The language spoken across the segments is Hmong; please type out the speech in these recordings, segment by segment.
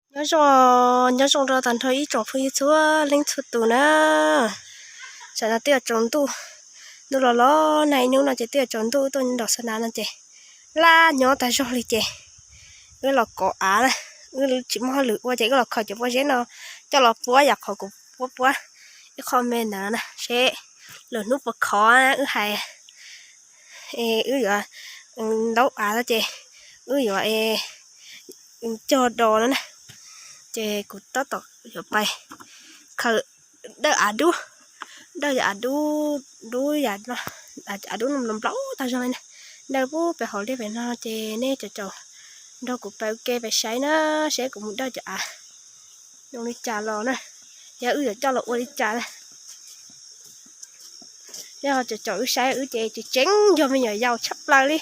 Nyob zoo, nyob zoo rau tag nrho ib tsoom phooj ywg txhua leej txhua tus na. Tsam no twb yuav tsaus ntuj, ntuj los los nag ib hnub no ces twb yuav tsaus ntuj, tuaj nram xa nas no ces laj nyob tag zog li ces wb los kov av na. Wb tsis muaj hauj lwm ua ces wb los khaws cov pob zeb no coj los puab yam qhov kuv puab puab ib qho me ntawd na seb lwm hnub puas khov na wb hais. Wb yuav ntaub av no ces wb yuav cog dos no na. Ces kuv tab tom yuav pais khaws dawj av dub, dawj av dub, dub yam, av dub nploos nploos tag zog li na. Dawj pub pem hauv liaj pem no ces nej cov caum nrog kuv pais ua ke pais saib na, saib kuv mus dawj cov av zoo li cas los na, yog wb yuav coj los ua li cas na. Nej ho caum caum wb saib, wb ces tseem tseem yog me nyuam yaus tshaj plaws li,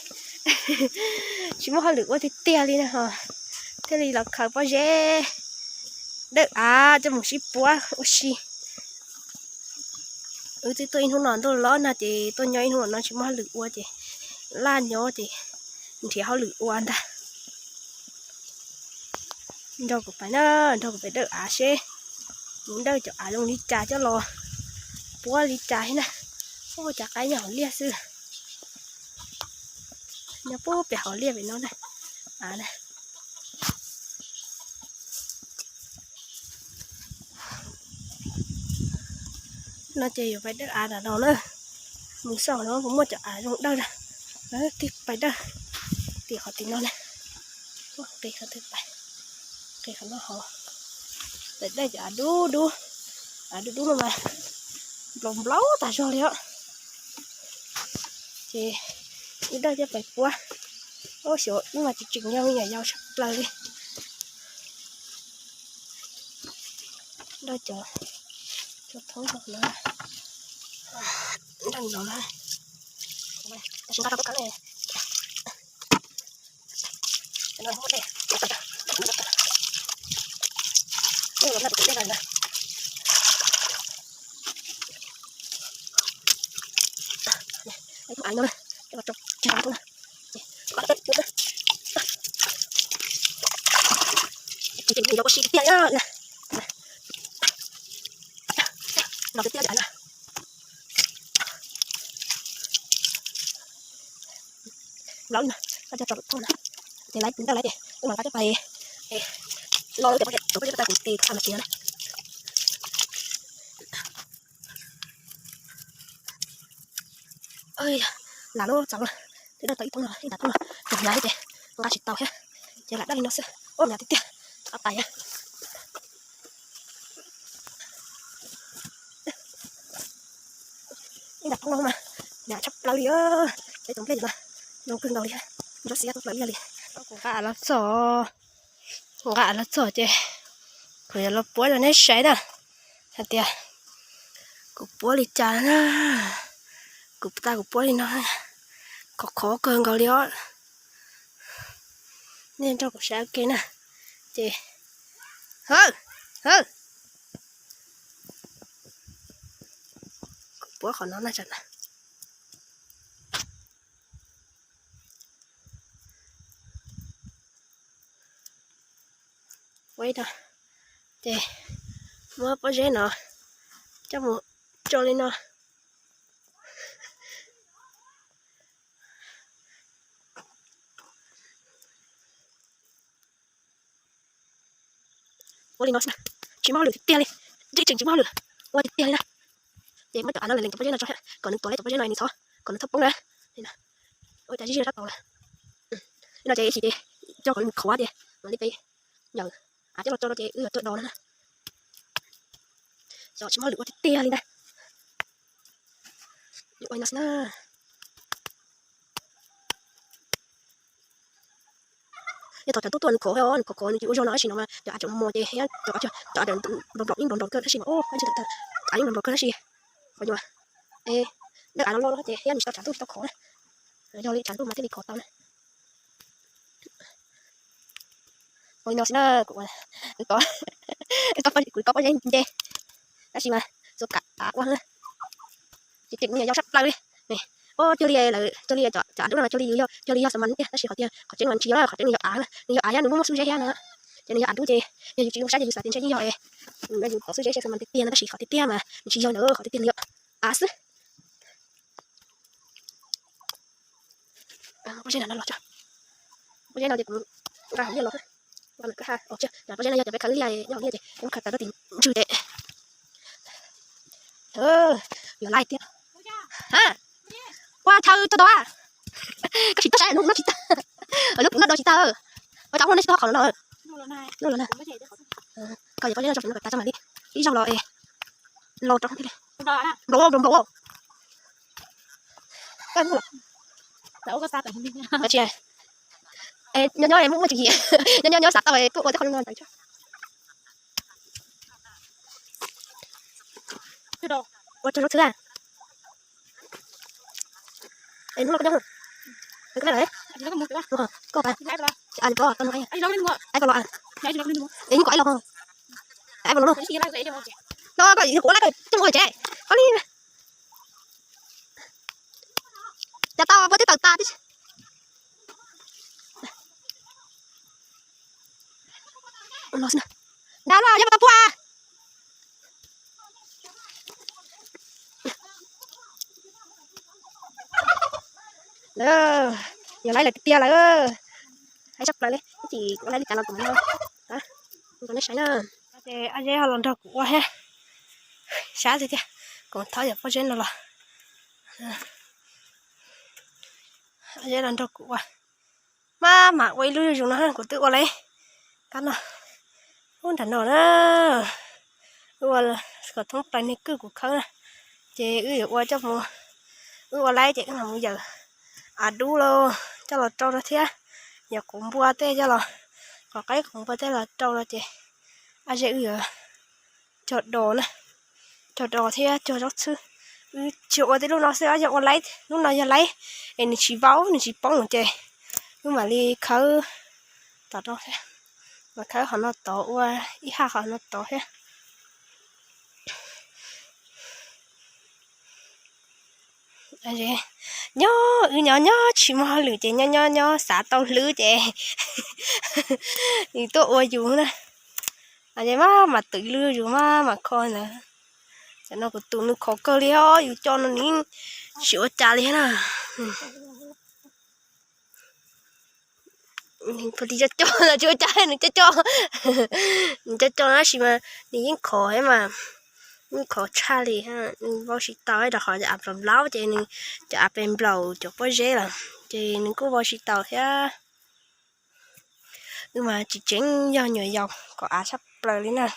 tsis muaj hauj lwm ua tiag tiag li na ho thiaj li los khaws pob zeb dawj av coj mus sib puab ua si. Wb twb tuaj ib hnub no ntuj los nag ces tuaj nyob ib hnub no tsis muaj hauj lwm ua ces laj nyob ces nrhiav hauj lwm ua ntag. Nrog kuv pais na, nrog kuv pais dawj av seb mus dawj cov av zoo li cas coj los puab li cas thiab na. Ua cas qaib nyob hauv liaj xwb, nyob pub pem hauv liaj pem no na. No ces yuav pais dawj av nram no na. Mus xauj no puas muaj cov av zoo dawj na. Tig pais dawj tim qhov tim no na. Qis qhov twg pais, qis qhov no hov. Pais dawj cov av dub dub, av dub dub no mas nplaum nplaum tag zog li os. Ces wb dawj coj pais puab. Ub, xyov wb mas tseem tseem yog me nyuam yaus tshaj plaws li. Dawj cov, cov thoob no, dawj no na. Tab sis nqa rau tub kab ne. Ces nws yuav ua si tiag tiag na. No tiag tiag na. Lawv no, koj coj tso lwm thoob na. Ces lawv ntawd lawv ces wb mam nqa coj pais. Lo lawm ces pob zeb tau kuv tes koj tau mas tias na. Lam lub txaus lawm, twb dawj tau ib thoob no, ib nta thoob no, tus hnyav ces nqa tsis tau thiab, ces lam dawj li no xwb. Ub, hnyav tiag tiag, qab pais. Ib nta thoob no mas hnyav tshaj plaws li. Peb tus nplej no zoo kawg nkaus li, ntsuab xiab tshaj plaws ib yam li. Kuv nqa los txog, nqa los txog ces kuv yuav los puab rau neb saib na, hais tias kuv puab li cas na. Kuv tau kuv puab li no, khov khov kawg nkaus li os. Nej nrog kuv saib ua ke na. Ces, hawb, hawb, kuv puab qhov no na tsam na. Ua ib no, ces muab pob zeb no coj mus tso li no. Ua li no xwb na, tsis muaj hauj lwm tiag tiag li, tseem tsis muaj hauj lwm ua tiag tiag li na. Ces muab cov av no lees cov pob zeb no tso kom nws tuam li cov pob zeb no nws thov, kom nws txhob poob na. Ua cas zib zib sab tau lawm. No ces ib chim ces coj kom nws khov ces mam li peb yawm av coj los tso rau ces wb yuav tuaj do no na. Xyov tsis muaj hauj lwm ua tiag tiag li ntag. Ua li no xwb na. Yog thaum tshav ntuj tuaj nws khov, nws khov khov nws tsis ua zog no tab sis no mas cov av tseem mos mos ces thiab cov av nplaum nplaum yeej nplaum nplaum kawg tab sis mas, av yeej nplaum nplaum kawg tab sis qhov nyuag dawj av no loj no ces thiab nws tsis tau tshav ntuj tsis tau khov na. Yog li tshav ntuj mas thiaj li khov tau na. Ua li no xwb na, kuv, kuv kov pob zeb nce, tab sis mas txua kam av ua na. Ces tseem me nyuam yaus tshaj plaws li. Ua cuag li lawv, cuag li cov av dub no mas cuag li yog, cuag li yog xav mas tiag tab sis qhov tiag qhov tseeb mas tsis yog, qhov tseeb nws yog av, nws yog av thiab nws muaj muaj xub zeb thiab no. Ces nws yog av dub ces yog yus tsis zoo saib ces yus xav tias ntshe yeej yog es yus pom xwb, zeb sab mas tiag tiag no tab sis qhov tiag tiag mas nws tsis yog ntawd, qhov tiag tiag nws yog av xwb. Pob zeb no los, pob zeb no ces kuv nqa hauv liaj los, nqa lawm kwj ha, pob zeb no yog cov peb khawv liaj, nyob hauv liaj ces kuv khaws tawm rau tim ntsws ces yuav laij thiab. Ha, ua chaw tso tau a. Koj tsis tau saib, hnub kuv noj tsis tag, hnub kuv noj do tsis tag, ua cas hnub noj tsis tau qhov no no. Koj yog pob zeb no tso, tso mam li ib zaug los es los rau thiaj li npau npau npau. Nyob nyob muaj muaj tswv yim, nyob nyob nyob xav tau tuaj ua tej qhov no ntawd. Ua rau zaub txhwb a. Hnub no koj nyob, koj pab, koj pab, los, yeej kuv los, los koj kuv la koj coj mus tsev, qhov li. Cas tau puas twb tawm tas tib si. Los xwb na. Nrad los yog puas tau puag. Yog laib lawm tiag tiag lawm. Laib tshaj plaws li, tsis laib li cas los kuv no. Kuv nej saib na. Ces Ab Zeb ho los nrog kuv ua thiab. Sab tiag tiag, kuv thov yog pob zeb no los. Ab Zeb los nrog kuv ua. Maj mam ua ib lub zuj zus no kuv twb ua lawm. Kab no, ub nram no na, wb ua kom thoob plaws niag kwj kuv khawb na. Ces wb yuav ua coj mus, wb ua laib ces wb mam mus yawm av dub los coj los rau rau thiab. Yawm quav npua tej coj los, qos qaib quav npua tej los rau rau ces Ab Zeb wb yuav cog dos na, cog dos thiab cog zaub txhwb. Wb tsuas ua tib lub no xwb, yog ua laib, lub no yog laib es nws tsis vau nws tsis poob ces wb mam li khawb tom rau thiab, mam khawb qhov no tod ua ib haj qhov no tod thiab. Nyob wb nyob nyob tsis muaj hauj lwm ces nyob nyob nyob xav tau hlwb ces nws tuaj ua yus na. Ces maj mam twv lub yus maj mam kho ntawd. Tam no kuv tus nws khov kawg li os, yus coj no nws yeej tsis ua cas li na. Pom tis coj coj los tsis ua cas, nws coj coj, nws coj coj tab sis mas nws yeej khov thiab mas, yeej khov tshaj li. Nws vau tsis tau rau qhov cov av plaub plaub ces nws, cov av pes nplaum cov pob zeb lawm ces nws kuj vau tsis tau thiab. Wb mas tsis tseem yog nyuam yaus kom av tshaj plaws li na.